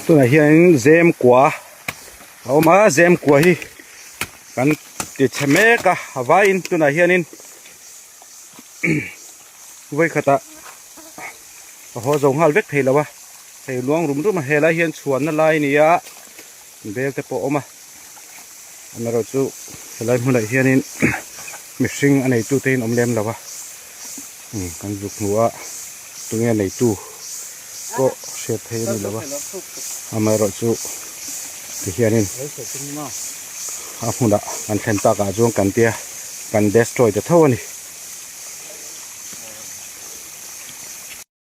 Tunah hianin zem kua a awm a zem kua hi kan ti chhe mek a a vaiin tunah hianin vawikhatah a haw zo nghal vek thei lo a hei luang rum rum a helai hian chhuanna lai a ni a bel te pawh a awm a amaherawh chu helai hmunah hianin mihring a neitu te in awm lem lo a kan zuk hmu a tunge neitu pawh hriat theih a ni lo a amaherawh chu tihianin a hmunah kan thlen takah chuan kan tia kan destroy ta tho a ni.